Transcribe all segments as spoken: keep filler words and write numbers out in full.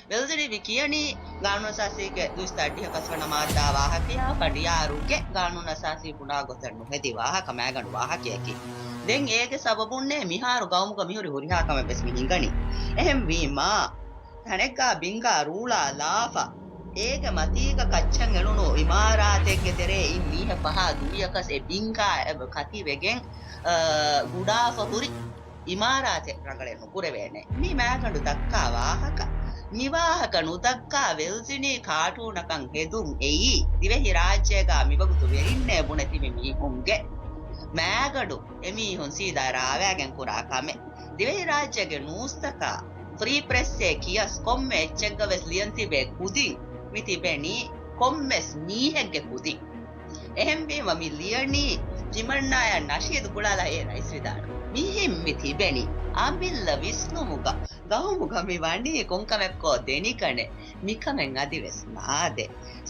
ވެލްޒިނީ މި ކިޔަނީ ގާނޫނު އަސާސީގެ ދުއިސައްތަ އަށްޑިހަ ފަސްވަނަ މާއްދާ ވާހަކަޔާ ފަނޑިޔާރުގެ ގާނޫނު އަސާސީ ބުނާ ގޮތަށް ނުހެދި ވާހަކަ މައިގަނޑު ވާހަކަޔަކީ. ދެން އޭގެ ސަބަބުންނޭ މިހާރު ގައުމުގަ މިހުރި ހުރިހާ ކަމެއް ވެސް މި ހިނގަނީ. އެހެންވީމާ، ތަނެއްގާ ބިންގާ ރޫޅާ ލާފަ، އޭގެ މަތީގަ ކައްޗަށް އެޅުނު އިމާރާތެއްގެ ތެރޭ އިން މީހެއް ފަހާ ދުވިޔަކަސް އެ ބިންގާ ކަތިވެގެން، އަ، ގުޑާފަ ހުރި އިމާރާތެއް ރަނގަޅެއް ނުކުރެވޭނެ. މި މައިގަނޑު ދައްކާ ވާހަކަ، މި ވާހަކަ ނުދައްކާ ވެލްޒިނީ ކާޓޫނަކަށް ހެދުން އެއީ، ދިވެހި ރާއްޖޭގާ މިވަގުތު ވެރިންނޭ ބުނެ ތިބި މީހުންގެ މައިގަނޑު އެމީހުން ސީދާ ރާވައިގެން ކުރާ ކަމެއް. ދިވެހިރާއްޖޭގެ ނޫސްތަކާ، ފްރީ ޕްރެސްއޭ ކިޔަސް ކޮންމެ އެއްޗެއްގަ ވެސް ލިޔަން ތިބޭ ކުދިން މި ތިބެނީ ކޮންމެސް މީހެއްގެ ކުދިން. އެހެންވީމަ މި ލިޔަނީ ތިމަންނާޔާ ނަޝީދު ގުޅާލާ އޭ ރައީސް ވިދާޅު. މިހެން މި ތިބެނީ އަމިއްލަ ވިސްނުމުގަ، ގައުމުގަ މި ވަނީ ކޮންކަމެއްކޯ ދެނިކަނެ، މިކަމެއް އަދިވެސް ނާދޭ.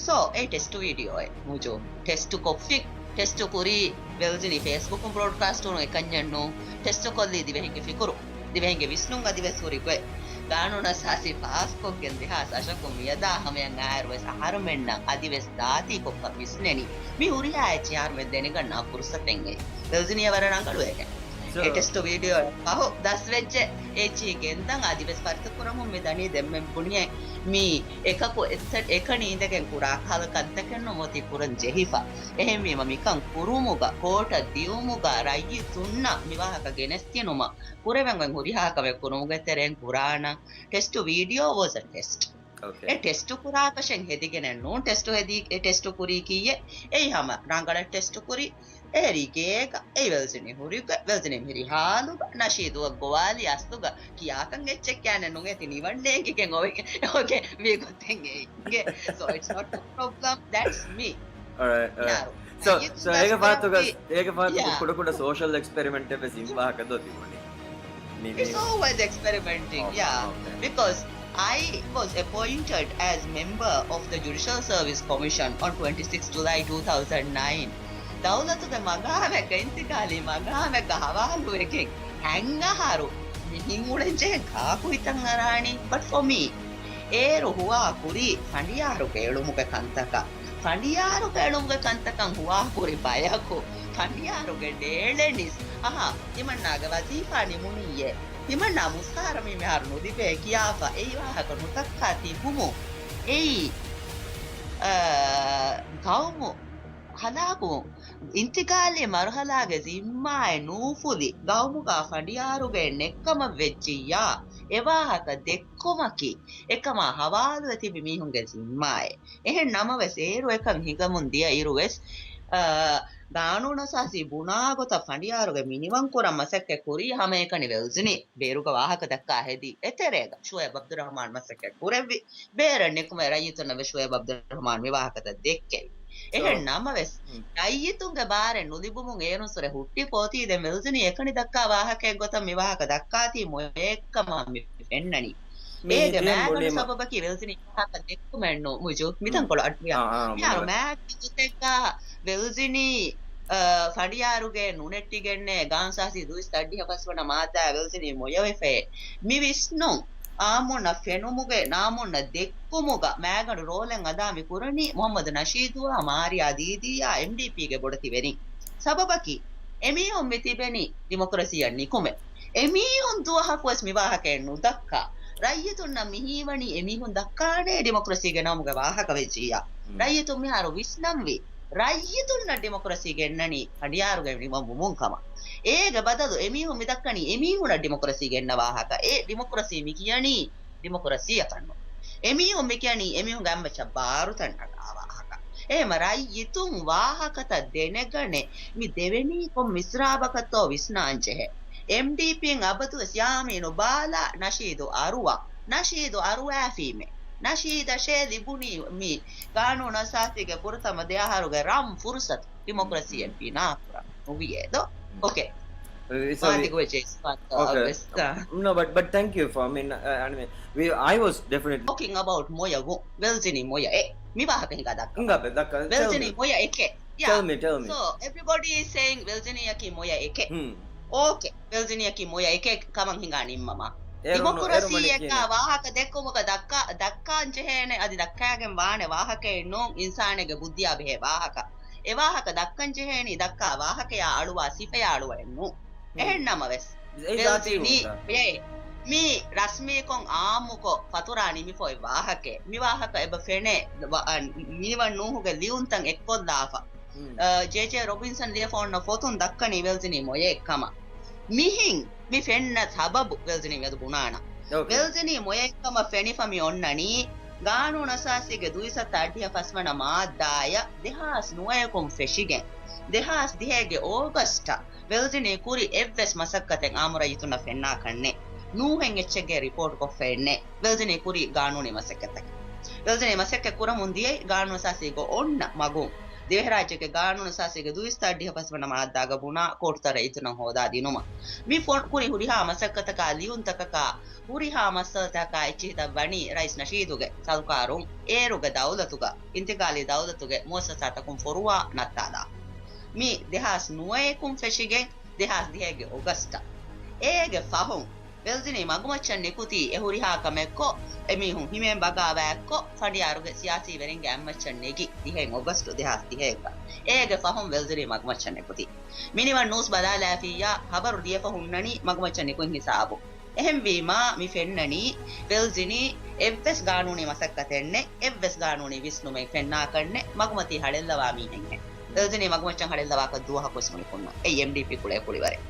ސޯ، އެ ޓެސްޓު ވީޑިއޯއެއް މުޖޫ. ޓެސްޓު ކޮށްފި، ޓެސްޓު ކުރީ، ވެލްޒިނީ ފޭސްބުކުން ބްރޯޑްކާސްޓުނު އެކަންޏެއްނު. ޓެސްޓު ކޮށްލީ ދިވެހިންގެ ފިކުރު، ދިވެހިންގެ ވިސްނުން އަދިވެސް ހުރި ގޮތް. ގާނޫނު އަސާސީ ފާސްކޮށްގެން ދެހާސް އަށަކުން މިއަދާ ހަމަޔަށް އައިރު ވެސް އަހަރުމެންނަށް އަދިވެސް ދާތީ ކޮށްފަ ވިސްނެނީ. މި ހުރިހާ އެއްޗެއް އަހަރުމެން ދެނެގަންނަ ފުރުސަތެއް އެއީ. ވެލްޒިނީ ވަރަށް ރަނގަޅު އެކެއް. ސޯ، އެ ޓެސްޓު ވީޑިއޯ ފަހު ދަސްވެއްޖެ އެއްޗިހި ގެންދަން އަދިވެސް ފަރިތަކުރަމުން މި ދަނީ ދެންމެ ބުނިޔެ މީ އެކަކު އެއްތަ-، އެކަނި އިނދެގެން ކުރާ ކަހަލަ ކަންތަކެއްނު މޮތި ކުރަން ޖެހިފަ. އެހެންވީމަ މިކަން ކުރުމުގަ، ކޯޓަށް ދިއުމުގަ، ރައްޔިތުންނަށް މިވާހަކަ ގެނެސްދިނުމަށް ކުރެވެން ހުރިހާ ކަމެއް ކުރުމުގެ ތެރެއިން ކުރާނަން. ޓެސްޓު ވީޑިއޯ ވޯސް އެ ޓެސްޓް. އޯކޭ. އެ ޓެސްޓު ކުރާކަށެއް ހެދިގެނެއް ނޫން. ޓެސްޓު ހެދީ، އެ ޓެސްޓު ކުރީ ކީއެއް؟ އެއީ ހަމަ ރަނގަޅަށް ޓެސްޓު ކުރީ. އެހެރީ ގޭގަ އެ ވެލްޒިނީ ހުރި ގޮތް، ވެލްޒިނީ މިހިރީ ހާލުގަ، ނަޝީދު ގޮވާލި އަސްލުގަ ކިޔާކަން އެއްޗެއް ކިޔާނެ ނުނގެތި ނިވަންނޭގިގެން އޮވެގެން. އޯކޭ، މީ ގޮތެއް އެއްގެ. So it's not a problem. That's me. Alright, alright. So, so އޭގެ ފާތުގަ، އޭގެ ފާތުގަ ކުޑަ ކުޑަ ސޯޝަލް އެކްސްޕެރިމެންޓެއް ވެސް އިން ވާހަކަ ދޯ ތިބުނީ؟ It's always experimenting, yeah. Because I was appointed as member of the Judicial Service Commission on twenty-six July two thousand nine. ދައުލަތުގެ މަގާމެއްގަ، އިންތިގާލީ މަގާމެއްގަ ހަވާލުވެގެން ހަތް އަހަރު މިހެން އުޅެންޖެހޭ ކާކު ހިތަށް އަރާނީ. But for me, އޭރު ހުވާ ކުރީ ފަނޑިޔާރުގެ އެޅުމުގެ ކަންތަކަށް. ފަނޑިޔާރުގެ އެޅުމުގެ ކަންތަކަށް ހުވާކުރި ބަޔަކު، ފަނޑިޔާރުގެ ޑޭޅެނިސް، އަހާ، ތިމަންނާގެ ވަޒީފާ ނިމުނީއޭ، ތިމަންނާ މުސާރަ މި މިހާރު ނުލިބޭ ކިޔާފަ އެއީ ވާހަކަ ނުދައްކާ ތިބުމު. އެއީ، އާ، ގައުމު ހަލާކުވުން. އިންތިގާލީ މަރުހަލާގެ ޒިންމާއެއް ނޫފުލި ގައުމުގާ ފަނޑިޔާރުގެ ނެއްކަމަށް ވެއްޖިއްޔާ، އެ ވާހަކަ ދެއްކުމަކީ، އެކަމާ ހަވާލުވެ ތިބި މީހުންގެ ޒިންމާއެއް. އެހެން ނަމަވެސް، އޭރު އެކަން ހިނގަމުން ދިޔަ އިރުވެސް، އާ، ގާނޫނު އަސާސީ ބުނާ ގޮތަށް ފަނޑިޔާރުގެ މިނިވަން ކުރަން މަސައްކަތް ކުރީ ހަމައެކަނި ވެލްޒިނީ ބޭރުގަ ވާހަކަ ދައްކާ ހެދީ. އެތެރޭގަ ޝުއޭބް އަބްދުއްރަހްމާން މަސައްކަތް ކުރެއްވި. ބޭރަށް ނިކުމެ ރައްޔިތުންނަށް ވެސް ޝުއޭބް އަބްދުއްރަހްމާން މި ވާހަކަތައް ދެއްކެވި. އެހެން ނަމަވެސް، ރައްޔިތުންގެ ބާރެއް ނުލިބުމުން އޭރުން ސުރެ ހުއްޓި ފޯތީ. ދެން ވެލްޒިނީ އެކަނި ދައްކާ ވާހަކައެއް ގޮތަށް މި ވާހަކަ ދައްކާތީ މޮޔައެއްކަމަށް މި ފެންނަނީ. އޭގެ މައިގަނޑު ސަބަބަކީ ވެލްޒިނީ ވާހަކަ ދެއްކުމެއްނު މުޖު. މިތަންކޮޅު އަޑުއިހާ. މިހާރު މާތް ގޮތެއްގަ ވެލްޒިނީ، އަ، ފަނޑިޔާރުގެ ނުނެއްޓިގެންނޭ ގާންސާސީ ދުވިސައްތަ އަށްޑިހަ ފަސްވަނަ މާއްދާ ވެލްޒިނީ މޮޔަވެފައޭ. މި ވިސްނުން އާއްމުންނަށް ފެނުމުގެ ނާމުންނަށް ދެއްކުމުގަ މައިގަނޑު ރޯލެއް އަދާ މި ކުރަނީ މުހައްމަދު ނަޝީދުއާ، މާރިޔާ ދީދީއާ، އެމްޑީޕީގެ ބޮޑެތި ވެރިން. ސަބަބަކީ، އެމީހުން މި ތިބެނީ ޑިމޮކްރަސީއަށް ނިކުމެ. އެމީހުން ދުވަހަކުވެސް މި ވާހަކައެއް ނުދައްކާ. ރައްޔިތުންނަށް މިހީވަނީ އެމީހުން ދައްކާނޭ ޑިމޮކްރަސީގެ ނަމުގެ ވާހަކަ ވެއްޖިއްޔާ. ރައްޔިތުން މިހާރު ވިސްނަންވީ ރައްޔިތުންނަށް ޑިމޮކްރަސީ ގެންނަނީ ފަނޑިޔާރުގެ މިނިވަން ވުމުން ކަމަށް. އޭގެ ބަދަލު އެމީހުން މި ދައްކަނީ އެމީހުނަށް ޑިމޮކްރަސީ ގެންނަ ވާހަކަ. އެ ޑިމޮކްރަސީ މި ކިޔަނީ ޑިމޮކްރަސީއަކަށްނު. އެމީހުން މި ކިޔަނީ އެމީހުންގެ އަތްމައްޗަށް ބާރުތައް ނަގާ ވާހަކަ. އެހެމަ ރައްޔިތުން ވާހަކަތައް ދެނެގަނެ މި ދެވެނީ ކޮން މިސްރާބަކަށްތޯ ވިސްނާން ޖެހޭ. އެމްޑީޕީން އަބަދުވެސް ޔާމީނު ބާލާ ނަޝީދު އަރުވާ، ނަޝީދު އަރުވާފީމޭ. ނަޝީދަށޭ ލިބުނީ މި ގާނޫނު އަސާސީގެ ފުރަތަމަ ދެ އަހަރުގެ ރަން ފުރުސަތު ޑިމޮކްރަސީއެއް ބިނާކުރަން ނުވިއޭ ދޯ؟ އޯކޭ. ވާދިގު ވެއްޖެ އިސްފާންތޯ އަވެސް. No, but, but thank you for, I mean, uh, I mean, we, I was definitely talking about މޮޔަ ވު-، ވެލްޒިނީ މޮޔަ އެ. މި ވާހަކަ ހިނގާ ދައްކަ. ހިނގާ ބެ ދައްކަ. ވެލްޒިނީ މޮޔަ އެކެ. Yeah. Tell me, tell me. So, everybody is saying ވެލްޒިނީއަކީ މޮޔަ އެކެ. ހުން. އޯކޭ. ވެލްޒިނީއަކީ މޮޔަ އެކެ ކަމަށް ހިނގާ ނިންމަމާ. އޭރު ނު-، އޭރު ޑިމޮކްރަސީއަކާ މަނިކީނެ. ވާހަކަ ދެއްކުމުގަ ދައްކާ، ދައްކާން ޖެހޭނެ އަދި ދައްކާގެން ވާނެ ވާހަކައެއް ނޫން އިންސާނެއްގެ ބުއްދިއާ ބެހޭ ވާހަކަ. އެ ވާހަކަ ދައްކަން ޖެހޭނީ ދައްކާ ވާހަކަޔާ އަޅުވާ ސިފަޔާ އަޅުވައެއް ނޫން. އެހެން ނަމަވެސް، ވެލްޒިނީ އެ، މި ރަސްމީކޮށް އާއްމުކޮށް ފަތުރާ ނިމިފައި ވާހަކައެއް. މި ވާހަކަ އެބަ ފެނޭ، ވަ-، އަ، މިނިވަން ނޫހުގެ ލިޔުންތައް އެއްކޮށްލާފަ. އަ، ޖޭޖޭ ރޮބިންސަން ލިޔެފަ އޮންނަ ފޮތުން ދައްކަނީ ވެލްޒިނީ މޮޔައެއް ކަމަށް. މިހިން މި ފެންނަ ސަބަބު ވެލްޒިނީ މިއަދު ބުނާނަން. ވެލްޒިނީ މޮޔައެއް ކަމަށް ފެނިފަ މި އޮންނަނީ، ގާނޫނު އަސާސީގެ ދުއިސައްތަ އަށްޑިހަ ފަސްވަނަ މާއްދާއަށް ދެހާސް ނުވައަކުން ފެށިގެން، ދެހާސް ދިހައެއްގެ އޯގަސްޓަށް ވެލްޒިނީ ކުރި އެއްވެސް މަސައްކަތެއް އާއްމު ރައްޔިތުންނަށް ފެންނާކަށްނެއް. ނޫހެއް އެއްޗެއްގެ ރިޕޯޓް ކޮށްފައެއްނެއް. ވެލްޒިނީ ކުރި ގާނޫނީ މަސައްކަތްތަކެއް. ވެލްޒިނީ މަސައްކަތް ކުރަމުން ދިޔައީ ގާނޫނު އަސާސީގަ އޮންނަ މަގުން. ދިވެހިރާއްޖޭގެ ގާނޫނު އަސާސީގެ ދުއިސައްތަ އަށްޑިހަ ފަސްވަނަ މާއްދާގަ ބުނާ ކޯޓުތައް ރައްޔިތުންނަށް ހޯދާ ދިނުމަށް. މި ފޮން ކުރި ހުރިހާ މަސައްކަތަކާ ލިޔުންތަކަކާ ހުރިހާ މައްސަލަތަކާ އެއްޗިހިތައް ވަނީ ރައީސް ނަޝީދުގެ ސަރުކާރުން އޭރުގެ ދައުލަތުގަ، އިންތިގާލީ ދައުލަތުގެ މުއައްސަސާތަކުން ފޮރުވާ ނައްތާލާ. މި ދެހާސް ނުވައަކުން ފެށިގެން ދެހާސް ދިހައެއްގެ އޮގަސްޓަށް. އޭގެ ފަހުން ވެލްޒިނީ މަގުމައްޗަށް ނިކުތީ އެ ހުރިހާ ކަމެއްކޮށް، އެމީހުން ހިމޭން ބަޣާވާތްކޮށް، ފަނޑިޔާރުގެ ސިޔާސީ ވެރިންގެ އަތްމައްޗަށް ނެގި ދިހައެއް އޮގަސްޓު ދެހާސް ދިހައެއްގަ. އޭގެ ފަހުން ވެލްޒިނީ މަގުމައްޗަށް ނިކުތީ. މިނިވަން ނޫސް ބަލާލާފިއްޔާ ހަބަރު ލިޔެފަ ހުންނަނީ މަގުމައްޗަށް ނިކުތް ހިސާބު. އެހެންވީމާ، މި ފެންނަނީ ވެލްޒިނީ އެއްވެސް ގާނޫނީ މަސައްކަތެއްނެއް، އެއްވެސް ގާނޫނީ ވިސްނުމެއް ފެންނާކަށްނެއް، މަގުމަތީ ހަޅެއްލަވާ މީހެއްހެން. ވެލްޒިނީ މަގުމައްޗަށް ހަޅެއްލަވާކަށް ދުވަހަކުވެސް މުޅި ހުންނަ. އެއީ އެމްޑީޕީ ކުޅޭ ކުޅިވަރެއް.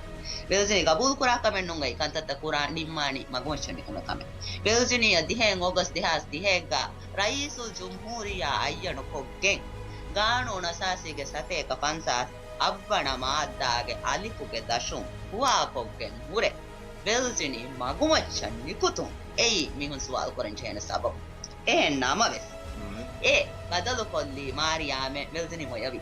ވެލްޒިނީ ގަބޫލުކުރާ ކަމެއް ނޫން އެއީ ކަންތައްތައް ކުރާ ނިންމާނީ މަގުމައްޗަށް ނިކުމެ ކަމެއް. ވެލްޒިނީއަށް ދިހައެއް އޮގަސްޓް ދެހާސް ދިހައެއްގަ ރައީސުލްޖުމްހޫރިއްޔާ އައްޔަނުކޮށްގެން، ގާނޫނު އަސާސީގެ ސަތޭކަ ފަންސާސް އަށްވަނަ މާއްދާގެ އަލިފުގެ ދަށުން ހުވާކޮށްގެން ހުރެ، ވެލްޒިނީ މަގުމައްޗަށް ނިކުތުން އެއީ މީހުން ސުވާލު ކުރަން ޖެހޭނެ ސަބަބު. އެހެން ނަމަވެސް، އެ ބަދަލުކޮށްލީ މާރިޔާމެ ވެލްޒިނީ މޮޔަވީ.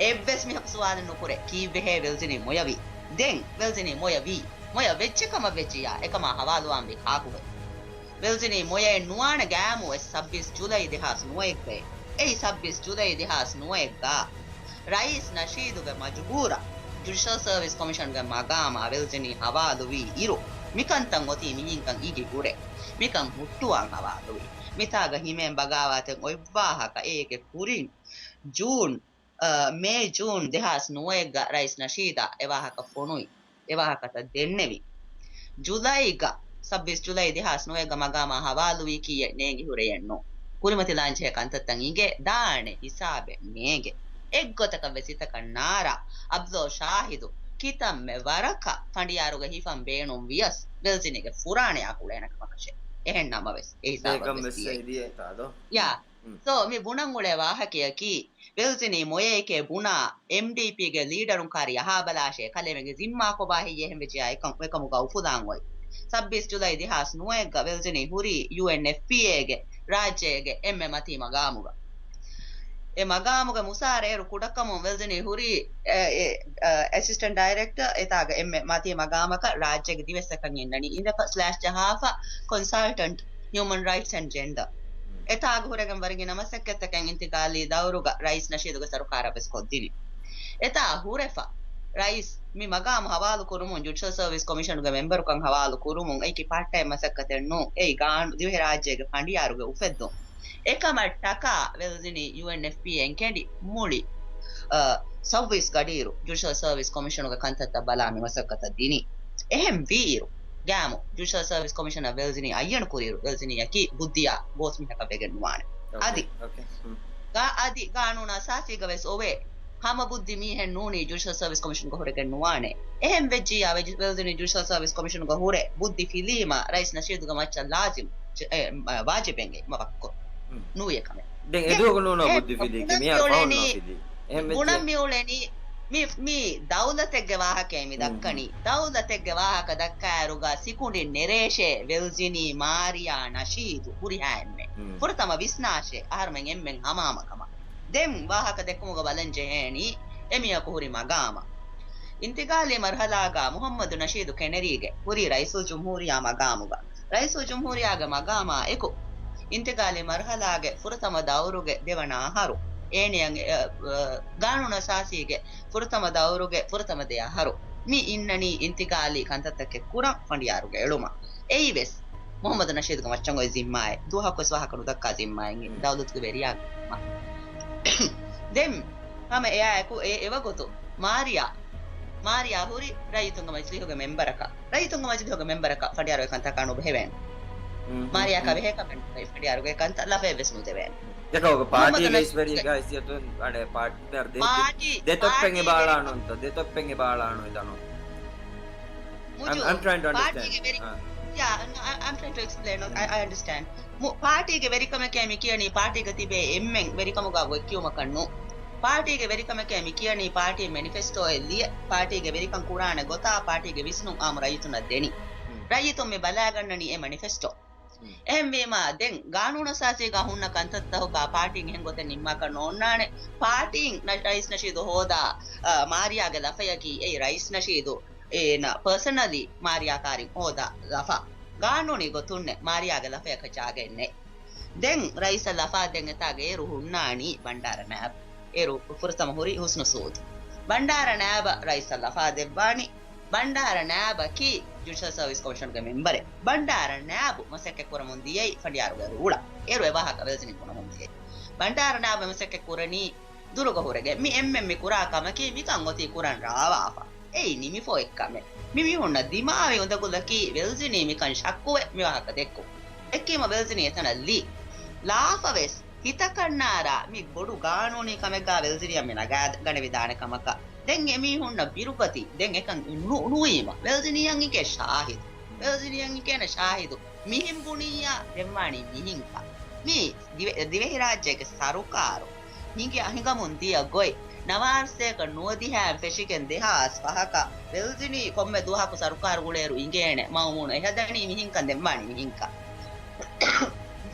އެއްވެސް މީހަކު ސުވާލެއް ނުކުރޭ، ކީއްވެހޭ ވެލްޒިނީ މޮޔަވީ؟ ދެން ވެލްޒިނީ މޮޔަވީ، މޮޔަ ވެއްޖެ ކަމަށް ވެއްޖިއްޔާ، އެކަމާ ހަވާލުވާންވީ ކާކުހެން؟ ވެލްޒިނީ މޮޔައެއް ނުވާނެ ގާމުވެސް ސައްބީސް ޖުލައި ދެހާސް ނުވައެއްގައި. އެއީ ސައްބީސް ޖުލައި ދެހާސް ނުވައެއްގަ ރައީސް ނަޝީދުގެ މަޖުބޫރަށް ޖުޑިޝަލް ސަރވިސް ކޮމިޝަންގެ މަގާމާ ވެލްޒިނީ ހަވާލުވީ އިރު، މިކަންތައް އޮތީ މިހިންކަން އިދި ހުރެ. މިކަން ހުއްޓުވާން ހަވާލުވީ. މިތާގަ ހިމޭން ބަޣާވާތެއް އޮތްވާހަކަ އޭގެ ކުރިން ޖޫން، އަ، މޭ ޖޫން ދެހާސް ނުވައެއްގަ ރައީސް ނަޝީދާ އެވާހަކަ ފޮނުވި. އެވާހަކަތައް ދެންނެވި. ޖުލައިގަ، ސައްބީސް ޖުލައި ދެހާސް ނުވައެއްގަ މަގާމާ ހަވާލުވީކީއެއް ނޭނގި ހުރެއެއްނު. ކުރިމަތިލާންޖެހޭ ކަންތައްތައް އިނގޭ، ދާނެ ހިސާބެއް ނޭނގެ. އެއްގޮތަކަށް ވެސް ހިތަކަށް ނާރާ، އަބްދޯ ޝާހިދު، ކިތަންމެ ވަރަކަށް ފަނޑިޔާރުގަ ހިފަން ބޭނުން ވިޔަސް، ވެލްޒިނީގެ ފުރާނަޔާ ކުޅޭނެ ކަމަކަށެއް. އެހެން ނަމަވެސް، އެ ހިސާބަށް ވެސް ދިޔައީ. ޔާ. ސޯ، މި ބުނަން އުޅޭ ވާހަކަޔަކީ، ވެލްޒިނީ މޮޔައެކޭ ބުނާ، އެމްޑީޕީގެ ލީޑަރުން ކާރި އަހާބަލާށޭ، ކަލޭމެންގެ ޒިންމާކޮށް ބާ ހެއްޔޭ އެހެން ވެއްޖެޔާ އެކަން، އެކަމުގަ އުފުލާން އޮތް. ސައްބީސް ޖުލައި ދެހާސް ނުވައެއްގަ ވެލްޒިނީ ހުރީ ޔޫއެންއެފްޕީއޭގެ ރާއްޖޭގެ އެންމެ މަތީ މަގާމުގަ. އެ މަގާމުގެ މުސާރަ އޭރު ކުޑަކަމުން ވެލްޒިނީ ހުރީ، އެ، އެ، އެ، އެސިސްޓެންޓް ޑައިރެކްޓަރ، އެތާގެ އެންމެ މަތީ މަގާމަކަށް ރާއްޖޭގެ ދިވެއްސަކަށް އިންނަނީ. އިނދެފަ ސްލޭޝް ޖަހާފަ ކޮންސަލްޓަންޓް ހިއުމަން ރައިޓްސް އެންޑް ޖެންޑަރ. އެތާގަ ހުރެގެން ވަރިގިނަ މަސައްކަތްތަކެއް އިންތިގާލީ ދައުރުގަ ރައީސް ނަޝީދުގެ ސަރުކާރަށް ވެސް ކޮށްދިނި. އެތާ ހުރެފަ ރައީސް މި މަގާމު ހަވާލު ކުރުމުން، ޖުޑިޝަލް ސަރވިސް ކޮމިޝަނުގެ މެމްބަރުކަން ހަވާލު ކުރުމުން އެއީކީ ޕާޓް ޓައިމް މަސައްކަތެއް ނޫން. އެއީ ގާނޫ-، ދިވެހިރާއްޖޭގެ ފަނޑިޔާރުގެ އުފެއްދުން. އެކަމަށް ޓަކާ ވެލްޒިނީ ޔޫއެންއެފްޕީއޭން ކެނޑި މުޅި، އަ، ސައުވީސް ގަޑިއިރު ޖުޑިޝަލް ސަރވިސް ކޮމިޝަނުގެ ކަންތައްތައް ބަލާ މި މަސައްކަތަށް ދިނީ. އެހެން ވީއިރު، ގާމު ޖުޑިޝަލް ސަރވިސް ކޮމިޝަނަށް ވެލްޒިނީ އައްޔަނު ކުރިއިރު، ވެލްޒިނީއަކީ ބުއްދިއާ ގޯސް މީހަކަށް ވެގެން ނުވާނެ. އަދި، ގާ-، އަދި ގާނޫނު އަސާސީގަ ވެސް އޮވޭ، ހަމަ ބުއްދި މީހެއް ނޫނީ ޖުޑިޝަލް ސަރވިސް ކޮމިޝަނުގަ ހުރެގެން ނުވާނެ. އެހެން ވެއްޖިއްޔާ ވެ-، ވެލްޒިނީ ޖުޑިޝަލް ސަރވިސް ކޮމިޝަނުގަ ހުރެ ބުއްދި ފިލީމަށް ރައީސް ނަޝީދުގެ މައްޗަށް ލާޒިމް ޖެ-، އެ، މަ-، ވާޖިބެއް އެ މަ ވައްކު ނުވިޔަ ކަމެއް. ދެން އެދުވަހަކު ނޫނާ ބުއްދި ފިލީ ކި މިހާރު ފަހުން ނޯ ފިލީ. އެހެން ވެއްޖެ. ބުނަން މި އުޅެނީ، މި، މި ދައުލަތެއްގެ ވާހަކައެއް މި ދައްކަނީ. ދައުލަތެއްގެ ވާހަކަ ދައްކާއިރުގަ ސިކުނޑިން ނެރޭށޭ ވެލްޒިނީ މާރިޔާ ނަޝީދު ހުރިހާ އެންމެ. ފުރަތަމަ ވިސްނާށޭ އަހަރުމެން އެންމެން ހަމަހަމަ ކަމަށް. ދެން ވާހަކަ ދެއްކުމުގަ ބަލަން ޖެހޭނީ އެމީހަކު ހުރި މަގާމަށް. އިންތިގާލީ މަރުހަލާގަ މުހައްމަދު ނަޝީދު ކެނެރީގެ ހުރީ ރައީސުލްޖުމްހޫރިއްޔާ މަގާމުގަ. ރައީސުލްޖުމްހޫރިއްޔާގެ މަގާމާ އެކު، އިންތިގާލީ މަރުހަލާގެ ފުރަތަމަ ދައުރުގެ ދެވަނަ އަހަރު، އޭނިއަށް، އެ، އެ، ގާނޫނު އަސާސީގެ ފުރަތަމަ ދައުރުގެ ފުރަތަމަ ދެ އަހަރު، މި އިންނަނީ އިންތިގާލީ ކަންތައްތަކެއް ކުރަން ފަނޑިޔާރުގެ އެޅުމަށް. އެއީވެސް މުޙައްމަދު ނަޝީދުގެ މައްޗަށް އޮތް ޒިންމާއެއް، ދުވަހަކުވެސް ވާހަކަ ނުދައްކާ ޒިންމާއެއް ދައުލަތުގެ ވެރިޔާގެ. ދެން ހަމަ އެއާއެކު އެ އެވަގުތު މާރިޔާ، މާރިޔާ ހުރި ރައްޔިތުންގެ މަޖިލީހުގެ މެމްބަރަކަށް، ރައްޔިތުންގެ މަޖިލީހުގެ މެމްބަރަކަށް ފަނޑިޔާރުގެ ކަންތަކާ ނުބެހެވޭނެ. މާރިޔާ ކަ ބެހޭ ކަމެއް ނުވޭ، ފަނޑިޔާރުގެ ކަންތައް ލަފައެއްވެސް ނުދެވޭނެ. ދެކޮށް ޕާޓީގެ އިސްވެރި ގައިސިޔަތުން އަޑެ ޕާޓީ ދެ-، ދެ-، ދެތޮއްޕެން އެބާޅާނުންތޯ؟ ދެތޮއްޕެން އެބާޅާނު އެތަނު. މުޖު، I'm, I'm trying to understand. ޕާޓީގެ ވެރި-، yeah, I'm, I'm trying to explain. I, I understand. މު-، ޕާޓީގެ ވެރިކަމެކޭ މި ކިޔަނީ، ޕާޓީގަ ތިބޭ އެންމެން ވެރިކަމުގަ އޮތްކިޔުމަކަށް ނޫން. ޕާޓީގެ ވެރިކަމެކޭ މި ކިޔަނީ، ޕާޓީ މެނިފެސްޓޯއެއް ލިޔެ، ޕާޓީގެ ވެރިކަން ކުރާނެ ގޮތާ، ޕާޓީގެ ވިސްނުން އާއްމު ރައްޔިތުންނަށް ދެނީ. ރައްޔިތުން މި ބަލާގަންނަނީ އެ މެނިފެސްޓޯ. އެހެންވީމާ، ދެން ގާނޫނުއަސާސީގަ ހުންނަ ކަންތައްތަކުގަ ޕާޓީން އެހެން ގޮތެއް ނިންމާކަށް ނޯންނާނެ. ޕާޓީން ނަ-، ރައީސް ނަޝީދު ހޯދާ، އަ، މާރިޔާގެ ލަފަޔަކީ އެއީ ރައީސް ނަޝީދު އޭނަ ޕާސަނަލީ މާރިޔާ ކާރިން ހޯދާ ލަފަ. ގާނޫނީ ގޮތުންނެއް މާރިޔާގެ ލަފަޔަކަށް ޖާގައެއް ނެތް. ދެން ރައީސަށް ލަފާ ދޭން އެތާގަ އޭރު ހުންނާނީ ބަންޑާރަ ނާއިބު. އޭރު ފުރަތަމަ ހުރީ ހުސްނު ސޫދު. ބަންޑާރަ ނާއިބަށް ރައީސަށް ލަފާ ދެއްވާނީ. ބަންޑާރަ ނާއިބަކީ ޖުޑިޝަލް ސަރވިސް ކޮމިޝަނުގެ މެމްބަރެއް. ބަންޑާރަ ނާއިބު މަސައްކަތް ކުރަމުން ދިޔައީ ފަނޑިޔާރުގެ ރޫޅަށް. އޭރު އެ ވާހަކަ ވެލްޒިނީ ބުނަމުން ދިޔައީ. ބަންޑާރަ ނާއިބު މަސައްކަތް ކުރަނީ ދުރުގަ ހުރެގެން. މި އެންމެން މި ކުރާ ކަމަކީ މިކަން އޮތީ ކުރަން ރާވާފަ. އެއީ ނިމިފަ އޮތް ކަމެއް. މި މީހުންނަށް ދިމާވި އުނދަގުލަކީ ވެލްޒިނީ މިކަން ޝައްކުވެ މި ވާހަކަ ދެއްކުން. ދެއްކީމަ ވެލްޒިނީ އެތަނަށް ލީ. ލާފަވެސް ހިތަކަށް ނާރާ މި ބޮޑު ގާނޫނީ ކަމެއްގަ ވެލްޒިނީއަށް މި ނަގާ ގަނެވިދާނެ ކަމަކަށް. ދެން އެމީހުންނަށް ބިރުގަތީ. ދެން އެކަން ނު-، ނުވީމަ. ވެލްޒިނީއަށް އިނގޭ ޝާހިދު. ވެލްޒިނީއަށް އިނގޭނެ ޝާހިދު. މިހެން ބުނިއްޔާ ދެންވާނީ މިހިންކަ. މީ ދިވެ-، ދިވެހިރާއްޖޭގެ ސަރުކާރު ހިނގި-، ހިނގަމުން ދިޔަ ގޮތް. ނަވާރަ ސަތޭކަ ނުވަދިހައިން ފެށިގެން ދެހާސް ފަހަކަށް ވެލްޒިނީ ކޮންމެ ދުވަހަކު ސަރުކާރު ގުޅޭއިރު އިނގޭނެ މައުމޫނު އެހަދަނީ މިހިންކަން ދެންވާނީ މިހިންކަން.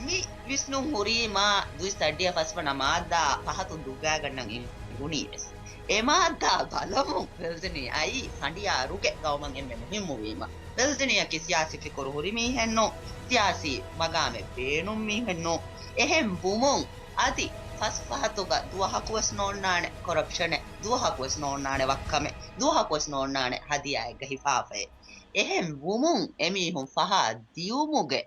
މި ވިސްނުން ހުރީމާ ދުއިސައްތަ ފަސްވަނަ މާއްދާ ފަހަތުން ދުއްވާގަންނަން އިނގުނީވެސް. އެ މާއްދާ ބަލަމުން ވެލްޒިނީ އައީ ފަނޑިޔާރުގެ ގައުމަށް އެންމެ މުހިއްމުވީމަ. ވެލްޒިނީއަކީ ސިޔާސީ ފިކުރު ހުރި މީހެއްނު، ސިޔާސީ މަގާމެއް ބޭނުން މީހެއްނު. އެހެން ވުމުން އަދި ފަސް ފަހަތުގަ ދުވަހަކުވެސް ނޯންނާނެ ކޮރަޕްޝަނެއް، ދުވަހަކުވެސް ނޯންނާނެ ވައްކަމެއް، ދުވަހަކުވެސް ނޯންނާނެ ހަދިޔާއެއްގަ ހިފާފައެއް. އެހެން ވުމުން އެމީހުން ފަހާ ދިޔުމުގެ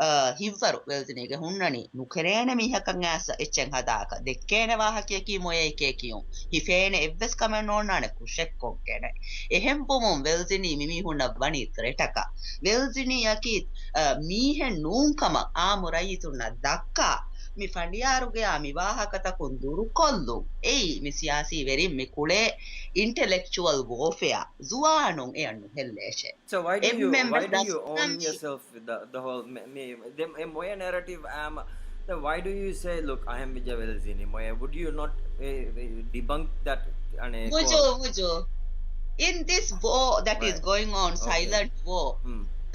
އަ، ހިތްވަރު ވެލްޒިނީގެ ހުންނަނީ ނުކެރޭނެ މީހަކަށް އައިސް އެއްޗެއް ހަދާކަށް. ދެއްކޭނެ ވާހަކަޔަކީ މޮޔައެކޭ ކިޔުން. ހިފޭނެ އެއްވެސް ކަމެއް ނޯންނާނެ ކުށެއްކޮށްގެނެ. އެހެންވުމުން ވެލްޒިނީ މިމީހުންނަށް ވަނީ ތްރެޓަކަށް. ވެލްޒިނީއަކީ، އަ، މީހެއް ނޫންކަމަށް އާއްމު ރައްޔިތުންނަށް ދައްކާ، މި ފަނޑިޔާރުގެއާ މި ވާހަކަތަކުން ދުރުކޮށްލުން. އެއީ މި ސިޔާސީ ވެރިން މި ކުޅޭ އިންޓެލެކްޗުއަލް ވޯފެއާ. ޒުވާނުން އެއަށް ނުހެއްލޭށޭ. So why do you, why do you own yourself with the, the whole މި، މި، ދެ-، އެ މޮޔަ ނެރެޓިވް އާމަ، then why do you say, "Look, އަހެން ވެއްޖެ ވެލްޒިނީ މޮޔަ"? Would you not, eh, eh, debunk that? އަނެއް މުޖު، ކޯ-، މުޖު. In this war that is going on, silent war,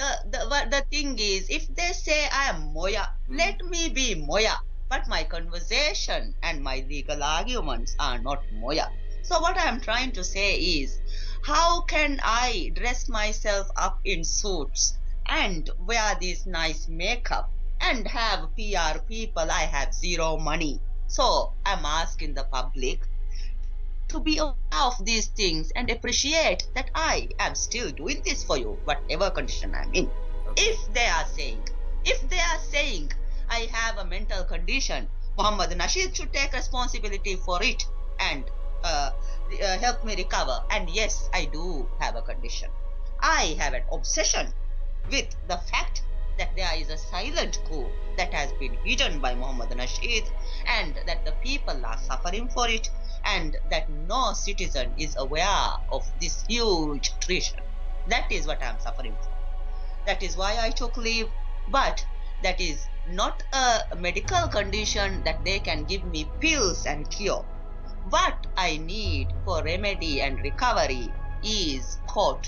the, the, what, the thing is, if they say I am މޮޔަ, let me be މޮޔަ, but my conversation and my legal arguments are not މޮޔަ. So what I am trying to say is, how can I dress myself up in suits and wear this nice makeup and have P R people? I have zero money. So I'm asking the public to be aware of these things and appreciate that I am still doing this for you, whatever condition I'm in. Okay. If they are saying, if they are saying, "I have a mental condition, Muhammad Nasheed should take responsibility for it and, uh, uh, help me recover." And yes, I do have a condition. I have an obsession with the fact that there is a silent coup that has been hidden by Muhammad Nasheed and that the people are suffering for it and that no citizen is aware of this huge treason. That is what I am suffering for. That is why I took leave, but that is not a medical condition that they can give me pills and cure. What I need for remedy and recovery is court